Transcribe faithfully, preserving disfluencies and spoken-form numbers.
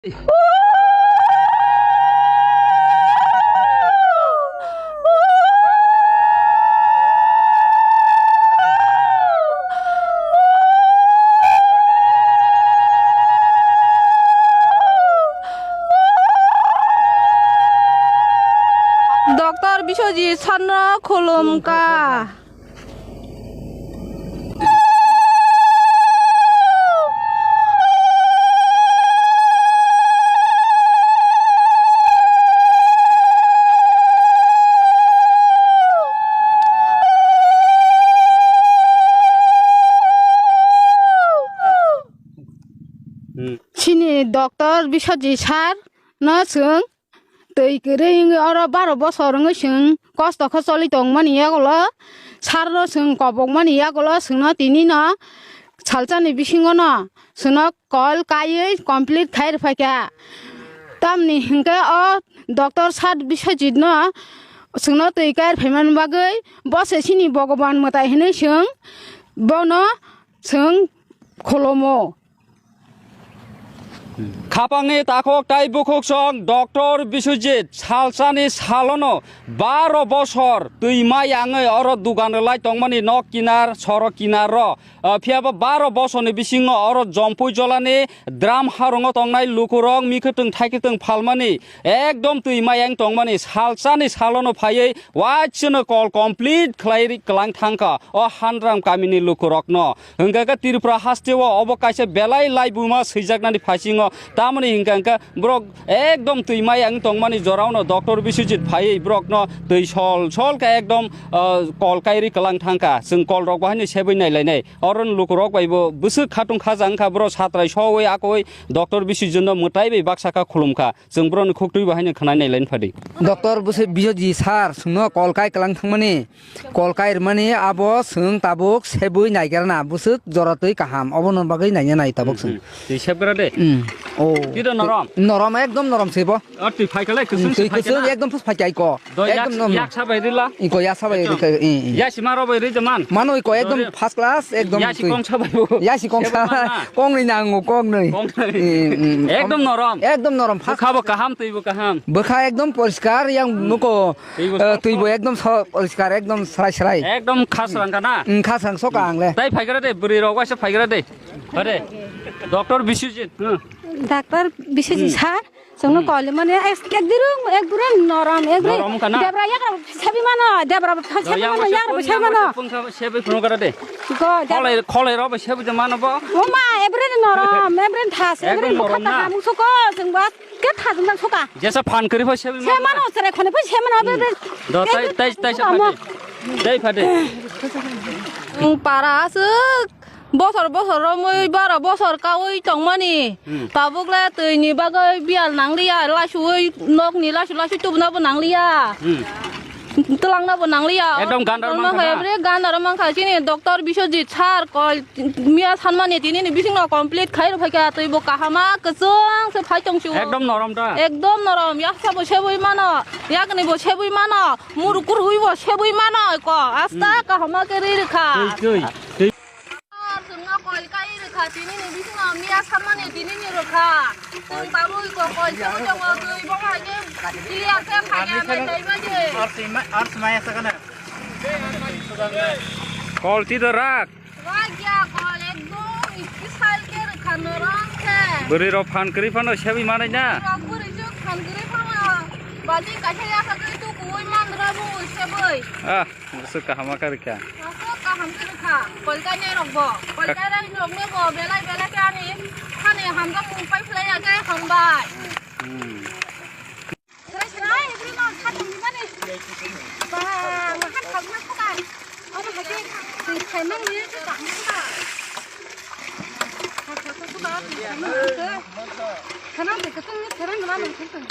Doctor Biswajit Sarno khulumkha. Hmm. Chini Doctor Biswajit Sir no chwng twi kwrwi wngwi oro baro bosor wngwi chwng kosto khe choli tongmani yagulo, sir no chwng kobokmani yagulo chwngno tini no salsani bisingo no chwngno call kaiwi complete khai rwphaikha. Tamni hinkhe o Doctor Sir Biswajit no chwngno twi kai rwphaimani bagwi bo se chini Bhogoban mwtai hinwi chwng bono chwng khulumo. Khapangni takhuk tai bukhuk song Doctor Biswajit salsani salono baro bosor twi mai yangwi oro dugan rwlai tongmani nok kinar, sorok kinar ro. Ah, phiya ba baro bosorni bisingo oro Jompui jolani dram harungo tongnai lukurok mikhwtwng thaikwtwng phalmani ekdom twi mai yang tongmani salsani salono phaiwi waisano call complete khlai ri-, kwlang thangkha o Handram kamini lukurokno. Hwnkha khe Tripura hasteo obo kaisa belai laibuma swijaknani phasingo, tamoni hwnkha hwnkhe borok ekdom twi mai ang tongmani jorao no Doctor Biswajit phaiwi borokno twi sol sol khe ekdom, ah, call kairi kwlang thangkha. Chwng call rok bo haino sebwi nailainai. Oro ni lukurok bai bo bwswk khatung khaja wngkha, borok satrai sowi akoi Doctor Biswajit no mwtai bai baksa kha khulumkha. Chwng borokni khuk twi bo haino khwnai nailaini phadi. Doctor Biswajit sir chwngno call kai kwlang thangmani. Call kai rwmani abo chwng tabuk sebwi naigrana, bwswk jora twi kaham, obono bagwi naina nai tabuk chwng. Hmm, hmm. Twi sebgra de. Hmm. Oh. Twi do norom? Norom, ekdom norom se bo. O twi phaikha le, hmm, kwchwng se twi phaikha kwchwng na? Ekdom phus phaikha iko. Do yak, ekdom norom. Yak sabai rila? Iko yak sabai rikha, i, i. Yak sima robai ri jaman? Mano iko ekdom first class, ekdom twi. Yak si kong sabai bo? Yak si kong sa-, kong ni nango, kong ni. Kong ni. I, i, i. Ekdom norom? Ekdom norom, first. Bwkha bo kaham, twi bo kaham. Bwkha ekdom poriskar, yang nuko. Twi bo, eh, twi bo ekdom so-, poriskar, ekdom srai srai. Ekdom khasrang ka na? Mm, khasrang soka ang le. Tai phaigra de, bwrwi rok waisa phaigra de. Hare. Doctor Biswajit, hmm. Doctor Biswajit sir, chwngno call mane ek, ek dirung, ek burung norom, ek burung. Norom ka na? Debra yagra sebi mano, debra sebi mano, yagra sebi mano. Sebi phunukara de. Go, debra. Kholai, kholai rok sebi mano bo. Oma, ek burung norom, ek burung thas, ek burung bwkha kaham, soko, chwng bo. Ke thajwk nang soka. Jesa phan kwrwi phai sebi mano. Se mano, sere khone phai se mano, be, be. Do, tai, tai, tai, se phade. Tai phade. Ang para aswk bosor, bosor romwi, baro bosor kaui tongmani. Hmm. Tabuk le twi ni bagwi biyal nangliya, lasuui, nok ni lasu, lasu tubuna bo nangliya. Hmm. Twlangna bo nangliya. Ekdom gandar mankha na? Gandar mankha, chini Doctor Biswajit sir koi miya sanmani tini ni bisingno complete khai rw phaikha, twi bo kahama kwchwng se phai tong sio. Ekdom norom da? Ekdom norom, yaksa bo sebwi mano, yakni bo sebwi mano, muruk kurwi bo sebwi mano ko, asta kahama ke ri rwkha. Twi, twi, twi. Sir, chwngno koi kai rwkha, tini ni bisingno miya sanmani tini ni rwkha. Chwng tabuk iko koi se tongo, twi bo hai khe clear khe phaiya nai nai ba je. Ars maya sakana. Kol twi do rak. Rak ya kol ekdom special khe rwkha norom khe. Bwrwi rok phan kwrwi phano sebwi manai na. Rok bwrwi chuk phan kwrwi phano. Bajing kaisa yasa kwrwi tu kuwi man rw bu sebwi. Ah. Bwswk kaham kha rwkha. Aswk kaham khe rwkha. Kol kainai rok bo. Kol kainai rok ne bo belai belai khe ani hani hamjak mung pai phlai ya khe hambai. Hmm. Serai serai ibri no kha tong ni mani. Ba, ma han khal ma khokai. Ano hake, twi khai mang ni khe ta mang ba. Kha kha kha kha ba, twi khai mang ni khe. Khana de khe tong ni khe rang na mang khe tong.